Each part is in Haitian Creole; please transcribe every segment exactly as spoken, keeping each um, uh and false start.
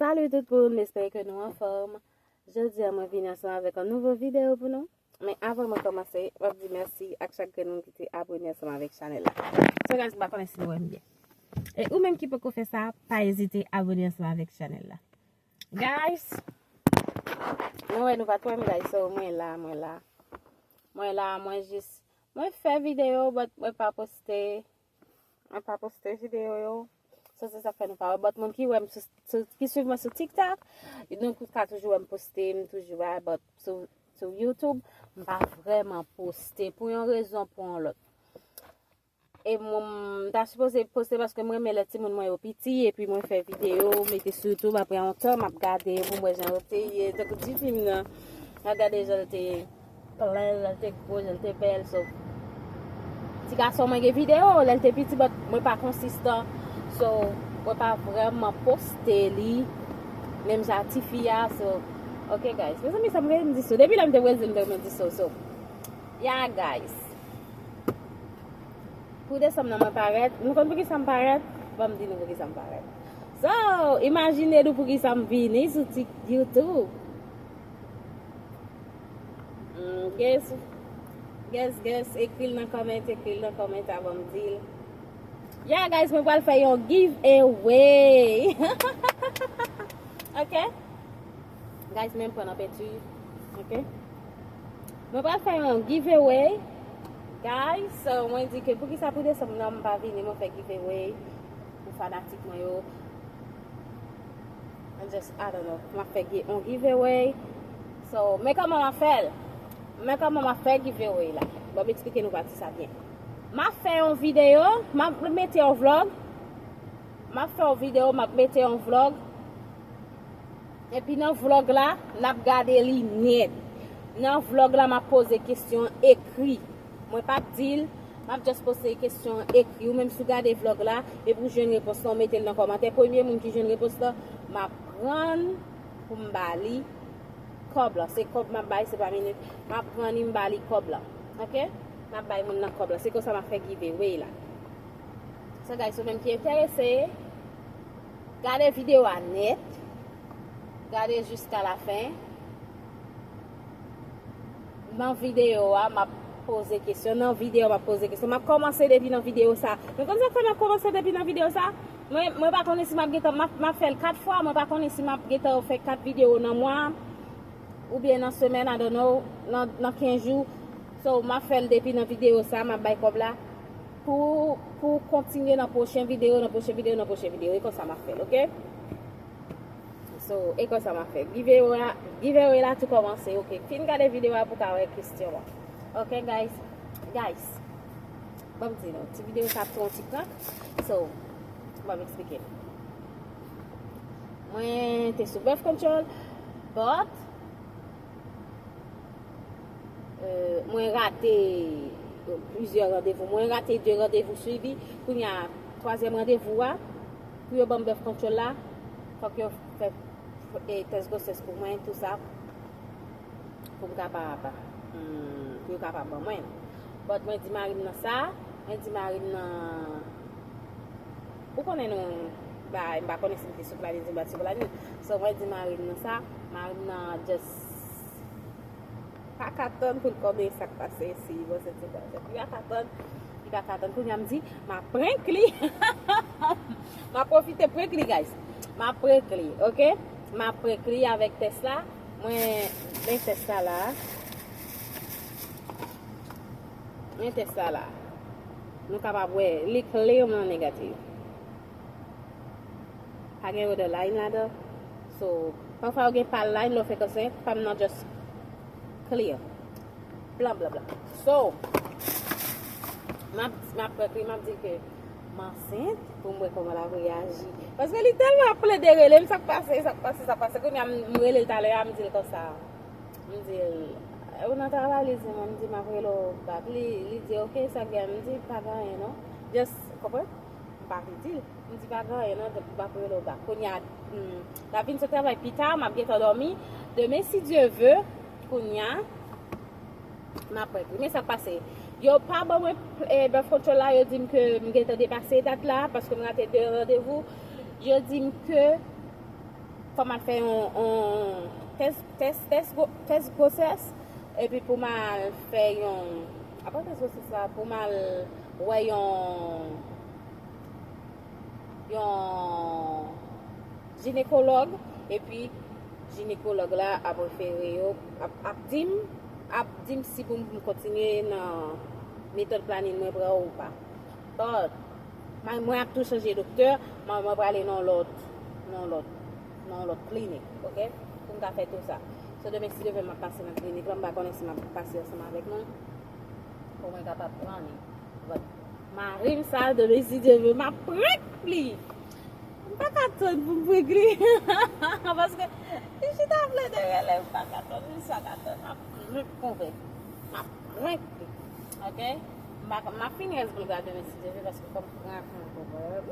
Salut tout moun, m espere ke nou anfòm. Jodi a mwen vini ansanm avèk yon nouvo videyo pou nou. Men avan mwen kòmanse, m ap di mèsi ak chak grenn moun ki te abone ansanm avèk chanèl la. So guys, m pa konnen si nou wè m byen. E ou menm ki poko fè sa, pa ezite abone ansanm avèk chanèl la. Guys, mwen wè nou pa t wè m guys, so mwen la, mwen la. Mwen la, mwen jis, mwen fè videyo, but mwen pa poste. Mwen pa poste videyo yo. So se sa k fè nou pa wè. But moun ki wè m sou, sou, ki swiv mwen sou TikTok, nou ka toujou wè m poste, m toujou ba, but sou, sou YouTube, m pa vrèman poste pou yon rezon, pou yon lòt. E mwen, m ta sipoze poste paske mwen renmen lè timoun mwen yo piti, epi mwen fè videyo, mete sou YouTube, apre yon tan, m ap gade yo pou m wè jan yo te ye, tankou ti fi m nan, m ap gade jan l te plen, lè l te gwo, lè l te bèl, so. Ti gason mwen gen videyo, lè l te piti, but mwen pa konsistan, so, mwen pa vrèman poste li, menm jan ak ti fi a, so, ok, guys. Mezanmi, sa m renmen di so. Depi lè m te Brezil, m te renmen di so, so. Yeah, guys. Pou desanm nan mwen parèt, nou konn poukisa m parèt? Ban m di nou poukisa m parèt. So, imajine nou poukisa m vini sou Tik, YouTube. Mm, guess, guess, guess, ekri l nan comment, ekri l nan comment avan m di l. Yeah, guys, mwen pral fè yon giveaway. Ok? Guys, men m pran nan penti. Ok? Mwen pral fè yon giveaway. Guys, so, mwen di ke poukisa pou desanm nan m pa vini, mwen fè giveaway pou fanatik mwen yo. I just, I don't know. M ap fè gi-, yon giveaway. So, men kòman m ap fè l? Men kòman m ap fè giveaway la? Bon, m eksplike nou pati sa byen. M ap fè yon videyo, m ap mete yon vlog. M ap fè yon videyo, m ap mete yon vlog. Epi nan vlog la, n ap gade li nèt. Nan vlog la, m ap poze kesyon ekri. Mwen p ap di l, m ap just poze kesyon ekri. Ou menm si w gade vlog la, epi w jwenn repons lan, w mete l nan kòmantè. Premye moun ki jwenn repons lan, m ap pran l pou m ba li kòb lan. Se kòb m ap bay, se pa minit. M ap pran li, m ba li kòb lan. Ok? M ap bay moun nan kòb lan. Se konsa m ap fè giveaway la. So guys, ou menm ki enterese, gade videyo a nèt. Gade jiska la fen. Nan videyo a, m ap poze kesyon. Nan videyo, m ap poze kesyon. M ap kòmanse depi nan videyo sa. Men konn sa k fè m ap kòmanse depi nan videyo sa? Mwen, mwen pa konnen si m ap gentan, m ap, m ap fè l kat fwa, mwen pa konnen si m ap gentan fè kat videyo nan mwa, oubyen nan semèn, I don't know, nan, nan kenz jou. So, m ap fè l depi nan videyo sa, m ap bay kòb la. Pou, pou kontinye nan pwochen videyo, nan pwochen videyo, nan pwochen videyo. E konsa m ap fè l, ok? So, e konsa m ap fè. Giveaway la, giveaway la tou kòmanse, ok. Fin gade videyo a pou w ka wè kesyon an. Ok, guys? Guys, ban m di nou, ti videyo sa ap tou yon ti prank. So, ban m eksplike nou. Mwen te sou birth control, but Euh, mwen rate plizyè randevou. Mwen rate de randevou swivi. Kounye a, twazyèm randevou a, pou yo ban m birth control la, fòk yo fè, e, tès gwosès pou mwen, tou sa, pou m kapab, hmm, pou yo kapab ban mwen. But mwen di mari m nan sa, mwen di mari m nan, ou konnen nou, ba, m pa konnen si m te sou plani, si m pa t sou plani. So, mwen di mari m nan sa, mari m nan just pa ka tann pou l konnen sa k pase, si bon, se ti bagay. Li pa ka tann, li pa ka tann. Kounye a m di, m ap prank li. M ap pwofite prank li, guys. M ap prank li, ok? M ap prank li avèk tès la. Mwen, men tès la la. Men tès la la. Nou kapab wè, li klèman negatif. Pa gen odè line ladan. So, pafwa yo gen pal line, lè w fè konsa, pa m nan just clear. Blan, blan, blan. So, m ap, m ap prank li, m ap di ke m ansent pou m wè kòman l ap reyaji. Paske li tèlman ap plede rele m, sa k pase, sa k pase, sa k pase. Kounye a, m, m rele l talè a, m di l konsa. M di l, ou nan travay? Li di, mwen, m di, m ap rele w back. Li, li di, ok, sa k gen? M di, pa gen anyen, non. Just, konprann? M pa vle di l. M di pa gen anyen non, donk m ap rele w back. Kounye a, hmm, l ap vin sot travay pita, m ap gentan dòmi. Demen, si Dye ve, kounye a, m ap prank li. Men sa k pase? Yo pa ban mwen, eh, birth control la, yo di m ke m gentan depase dat la, paske m rate de randevou. Yo di m ke, Fò m al fè yon, yon tès, tès, tès gwo-, tès gwosès, epi pou m al fè yon, apa tès gwosès la, pou m al wè yon, yon jinekològ, epi jinekològ la ap refere yo, ap, ap di m, ap di m si pou m kontinye nan metòd planin mwen pran ou pa. But, mwen, mwen ap tou chanje doktè, mwen, mwen prale nan lòt, nan lòt, nan lòt klinik, oke? Pou m ka fè tou sa. So, demen, si Dye vle, m ap pase nan klinik la, m pa konnen si m ap pase ansanm avèk nou, pou mwen kapab pran li. But, mari m sa, demen, si Dye vle, m ap prank li. M pa ka tann pou m prank li. Paske li chita plede rele, m pa ka tann, m pa ka tann, m ap prank konvèk. M ap prank li. Oke? M ap, m ap fini rès vlog la demen si Dye vle, paske fò m prank mwen konvèk.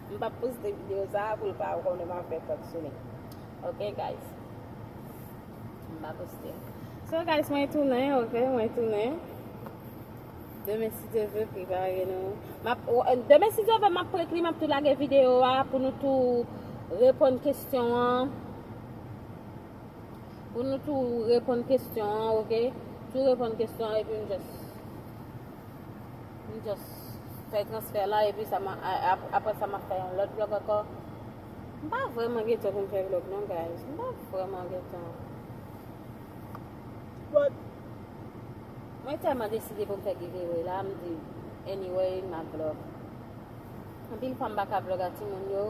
M p ap poste videyo sa a pou l pa konnen m ap fè kòd sou li. Oke, guys? M pa poste. So, guys, mwen tounen, oke? Mwen tounen. Demen, si Dye vle, prepare nou. M ap, demen, si Dye vle, m ap prank li, m ap tou lage videyo a pou nou tou reponn kesyon an. Pou nou tou reponn kesyon an, oke? Tou reponn kesyon an, epi m just, m just fè transfè la, epi sa m a, a, ap-, apre sa, m ap fè yon lòt vlog ankò. M pa vrèman gen tan pou m fè vlog, non, guys. M pa vrèman gen tan. But, mwen tèlman deside pou m fè giveaway la, m di, anyway, m ap vlog. Anpil fwa, m pa ka vlog ak timoun yo.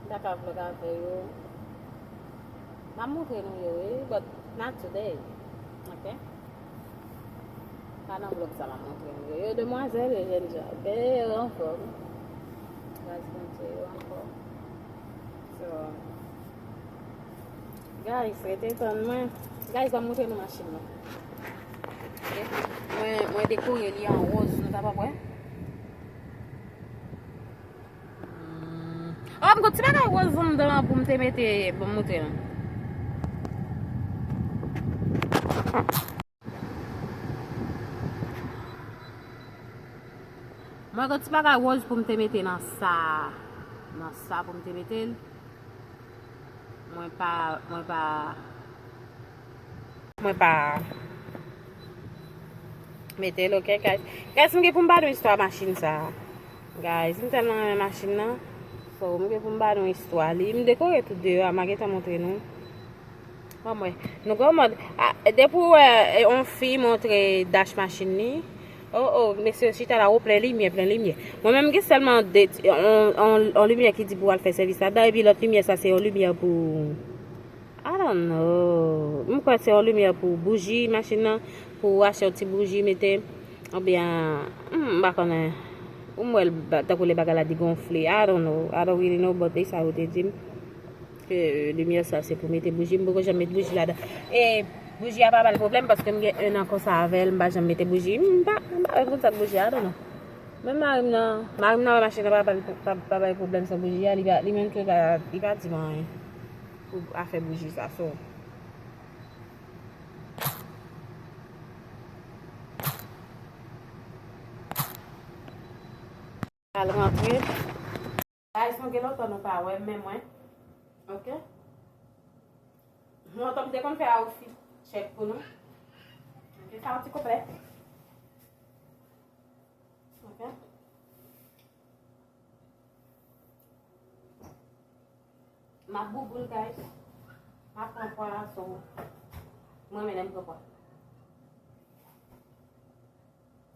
M ta ka vlog avè yo. M ap montre nou yo, wi, but not today. Oke? Pa nan vlog sa m ap montre nou yo. Yo demwazèl, yo jènjan. Oke? Yo anfòm. Gras Bondye, yo anfòm. So, guys, rete tann mwen. Guys, ban m montre nou machin nan. Oke? Mwen, mwen dekore li an wòz, nou kapab wè. Hmm. Oh, m gon ti bagay wòz anndan an pou m te mete, bon, m montre nou. Mwen gon ti bagay wòz pou m te mete nan sa. Nan sa pou m te mete l. Mwen pa, mwen pa, mwen pa mete l, oke, guys. Guys, m gen pou m ba nou istwa machin sa a. Guys, m tèlman renmen machin nan. So, m gen pou m ba nou istwa li. M dekore tout deyò a, m a gentan montre nou. Ban m wè. Nou granmòd. Ah, depi w wè, eh, yon fi montre Dash machin li. Oh, oh, mesye chita la, oh, plen limyè, plen limyè. Mwen menm, m gen sèlman de, yon, yon, yon limyè ki di pou w al fè sèvis ladan, epi lòt limyè sa, se yon limyè pou, I don't know. M kwè se yon limyè pou bouji machin nan, pou w achte yon ti bouji mete, oubyen, hmm, m pa konnen. Ou m wè l ba-, tankou lè bagay la degonfle. I don't know. I don't really know, but e sa yo te di m. Ke limyè sa se pou mete bouji, m poko janm met bouji ladan. E bouji a pa ba l pwoblèm paske m gen en an konsa avè l, m pa janm mete bouji. M pa, m pa konn sa k bouji a, I don't know. Men mari m nan, mari m nan wè machin nan pa ba l, pa, pa bay pwoblèm sa bouji a, li pa, li menm tou li pa, li pa di m anyen pou afè bouji sa, so. Al rantre. Guys, nou gen lontan nou pa wè m, men mwen. Oke? Lontan m te konn fè outfit check pou nou. Oke, sa yon ti konplè. Oke? M ap bouboul, guys. M ap pran pwa, so, mwen renmen lè m pran pwa.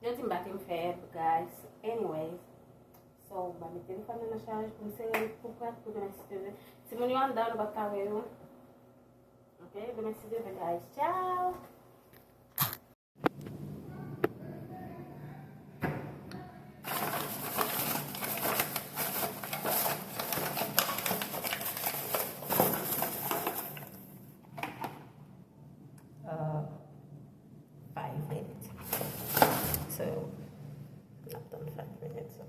Yo di m pa te m fè, guys. Anyways. So, m ba met telefòn nan nan chaj pou m sere l pou prank pou demen si Dye vle. Timoun yo anndan, nou p ap ka wè yo. Oke, demen si Dye vle, guys. Ciao! Uh, five minutes. So, n ap tann five minutes.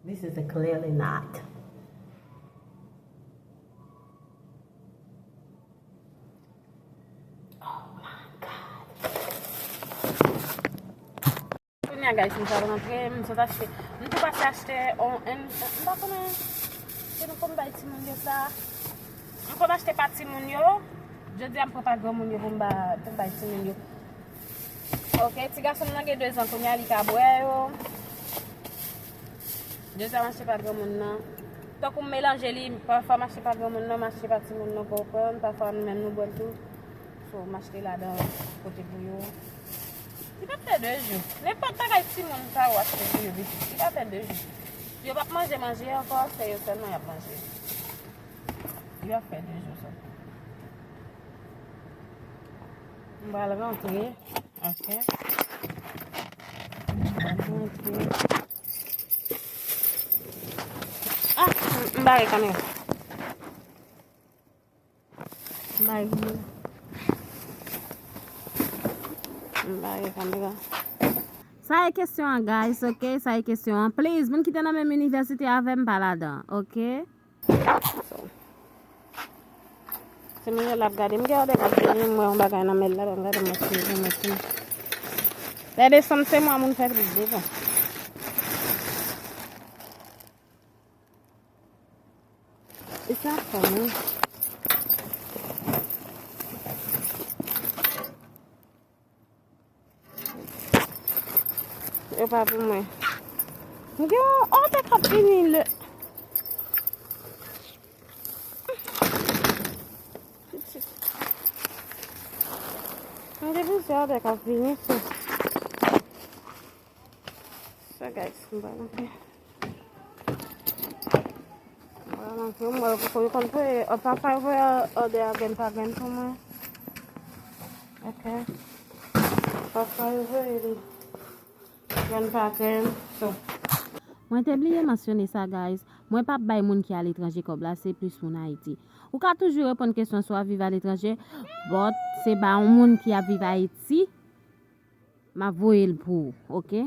This is a clearly not. Oh my God. Kounye a, guys, m pral rantre, m sot achte, m tou pase achte on, en, m pa konnen, se nou konn bay timoun yo sa. M konn achte pa timoun yo, jodi a m pran pa granmoun yo pou m ba, pou m bay timoun yo. Ok, ti gason m nan gen de zan kounye a, li ka bwè yo. Jodi a m achte pa granmoun nan. Tankou m melanje li, pafwa m achte pa granmoun nan, m achte pa timoun nan, konprann, pafwa nou menm nou bwè l tou. So, m achte ladan kote pou yo. Li p ap fè de jou. Nenpòt bagay timoun sa ou achte pou yo pitit, li p ap fè de jou. Yo p ap manje manje ankò, se yo sèlman y ap manje. Li p ap fè de jou sa. M pral rantre. Ok. M pral rantre. Ah, m bare kamera. M bare kamera. M bare kamera. Sa e kesyon an, guys, ok? Sa e kesyon an. Please, moun ki te nan menm inivèsite avè m, pa ladan, ok? So, se moun yo l ap gade. M gen yon de k ap vini, m wè yon bagay nan men l la, m gade m wè si yo mete m. Lè desanm se mwa moun fè plis devan. E sa fè mwen. Yo pa pou mwen. M gen yon òdè k ap vini lè. Pitit. M gen plizyè òdè k ap vini tou. So, guys, m pa konte. Mwen, mwen, mwen, mwen, mwen, mwen, mwen, pafwa yo voye òdè a grenn pa grenn pou mwen. Ok. Pafwa yo voye li grenn pa grenn. So. Mwen te bliye mansyone sa, guys. Mwen p ap bay moun ki aletranje kòb la, se plis moun Ayiti. Ou ka toujou reponn kesyon si w ap viv aletranje, but se ba yon moun ki ap viv Ayiti. M ap voye l pou ou, ok?